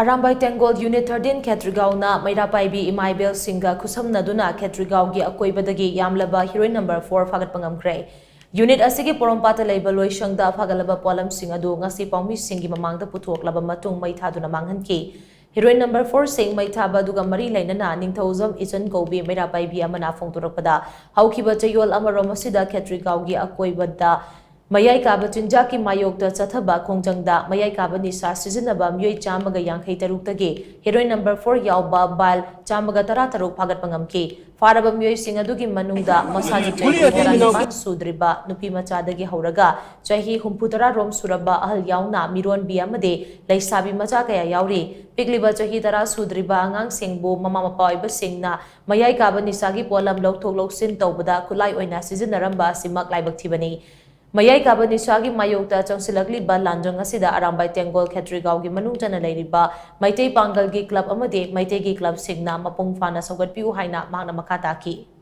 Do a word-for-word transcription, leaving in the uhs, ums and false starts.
Arambai ꯇꯦꯡꯒꯣꯜ unit thirteen ꯈꯦꯇ꯭ꯔꯤꯒꯥꯎꯅ ꯃꯩꯔꯥ ꯄꯥꯏꯕꯤ ꯏꯃꯥ ꯏꯕꯦꯜꯁꯤꯡꯒ ꯈꯨꯠꯁꯝꯅꯗꯨꯅ ꯈꯦꯇ꯭ꯔꯤꯒꯥꯎꯒꯤ ꯑꯀꯣꯏꯕꯗꯒꯤ ꯌꯥꯝꯂꯕ heroine number four ꯐꯥꯒꯠꯄ ꯉꯝꯈ꯭ꯔꯦ꯫ ꯌꯨꯅꯤꯠ ꯑꯁꯤꯒꯤ ꯄꯣꯔꯣꯝꯄꯥꯠꯇ ꯂꯩꯕ ꯂꯣꯏꯁꯪꯗ ꯐꯥꯒꯠꯂꯕ ꯄꯣꯠꯂꯝꯁꯤꯡ ꯑꯗꯨ ꯉꯁꯤ ꯄꯥꯎꯃꯤꯁꯤꯡꯒꯤ ꯃꯃꯥꯡꯗ ꯄꯨꯊꯣꯛꯂꯕ ꯃꯇꯨꯡ ꯃꯩ ꯊꯥꯗꯨꯅ ꯃꯥꯡꯍꯟꯈꯤ꯫ ꯍꯤꯔꯣꯏꯟ ꯅꯝꯕꯔ ꯐꯣꯔꯁꯤꯡ ꯃꯩ ꯊꯥꯕ ꯑꯗꯨꯒ ꯃꯔꯤ ꯂꯩꯅꯅ ꯅꯤꯡꯊꯧꯖꯝ ꯏꯆꯟ ꯀꯧꯕꯤ ꯃꯩꯔꯥ ꯄꯥꯏꯕꯤ ꯑꯃꯅ ꯐꯣꯡꯗꯣꯔꯛꯄꯗ, ꯍꯧꯈꯤꯕ ꯆꯌꯣꯜ ꯑꯃꯔꯣꯝ ꯑꯁꯤꯗ ꯈꯦꯇ꯭ꯔꯤꯒꯥꯎꯒꯤ ꯑꯀꯣꯏꯕꯗ ꯃꯌꯥꯏ ꯀꯥꯕ ꯆꯤꯟꯖꯥꯛꯀꯤ ꯃꯥꯌꯣꯛꯇ ꯆꯠꯊꯕ ꯈꯣꯡꯖꯪꯗ ꯃꯌꯥꯏ ꯀꯥꯕ ꯅꯤꯁꯥ ꯁꯤꯖꯤꯟꯅꯕ ꯃꯤꯑꯣꯏ ꯆꯥꯝꯃꯒ ꯌꯥꯡꯈꯩ ꯇꯔꯨꯛꯇꯒꯤ ꯍꯤꯔꯣꯏꯟ ꯅꯝꯕꯔ ꯐꯣꯔ ꯌꯥꯎꯕ ꯕꯥꯏꯜ ꯆꯥꯝꯃꯒ ꯇꯔꯥ ꯇꯔꯨꯛ ꯐꯥꯒꯠꯄ ꯉꯝꯈꯤ꯫ ꯐꯥꯔꯕ ꯃꯤꯑꯣꯏꯁꯤꯡ ꯑꯗꯨꯒꯤ ꯃꯅꯨꯡꯗ ꯃꯁꯥꯒꯤ ꯆꯍꯤ ꯇꯔꯥꯅꯤꯄꯥꯟ ꯁꯨꯗ꯭ꯔꯤꯕ ꯅꯨꯄꯤ ꯃꯆꯥꯗꯒꯤ ꯍꯧꯔꯒ ꯆꯍꯤ ꯍꯨꯝꯐꯨ ꯇꯔꯥ ꯔꯣꯝ ꯁꯨꯔꯕ ꯑꯍꯜ ꯌꯥꯎꯅ ꯃꯤꯔꯣꯟꯕꯤ ꯑꯃꯗꯤ ꯂꯩꯁꯥꯕꯤ ꯃꯆꯥ ꯀꯌꯥ ꯌꯥꯎꯔꯤ꯫ ꯄꯤꯛꯂꯤꯕ ꯆꯍꯤ ꯇꯔꯥ ꯁꯨꯗ꯭ꯔꯤꯕ ꯑꯉꯥꯡꯁꯤꯡꯕꯨ ꯃꯃꯥ ꯃꯄꯥ ꯑꯣꯏꯕꯁꯤꯡꯅ ꯃꯌꯥꯏ ꯀꯥꯕ ꯅꯤꯁꯥꯒꯤ ꯄꯣꯠꯂꯝ ꯂꯧꯊꯣꯛ ꯂꯧꯁꯤꯟ ꯇꯧꯕꯗ ꯈꯨꯠꯂꯥꯏ ꯑꯣꯏꯅ ꯁꯤꯖꯤꯟꯅꯔꯝꯕ ꯑꯁꯤꯃꯛ ꯂꯥꯏꯕꯛ ꯊꯤꯕꯅꯤ꯫ ꯃꯌꯥꯏ ꯀꯥꯕ ꯅꯤꯁꯥꯒꯤ ꯃꯥꯌꯣꯛꯇ ꯆꯪꯁꯤꯜꯂꯛꯂꯤꯕ ꯂꯥꯟꯖꯪ ꯑꯁꯤꯗ ꯑꯔꯥꯝꯕꯥꯏ ꯇꯦꯡꯒꯣꯜ ꯈꯦꯇ꯭ꯔꯤꯒꯥꯎꯒꯤ ꯃꯅꯨꯡ ꯆꯟꯅ ꯂꯩꯔꯤꯕ ꯃꯩꯇꯩ ꯄꯥꯡꯒꯜꯒꯤ ꯀ꯭ꯂꯕ ꯑꯃꯗꯤ ꯃꯩꯇꯩꯒꯤ ꯀ꯭ꯂꯕꯁꯤꯡꯅ ꯃꯄꯨꯡ ꯐꯥꯅ ꯁꯧꯒꯠꯄꯤꯌꯨ ꯍꯥꯏꯅ ꯃꯍꯥꯛꯅ ꯃꯈꯥ ꯇꯥꯈꯤ꯫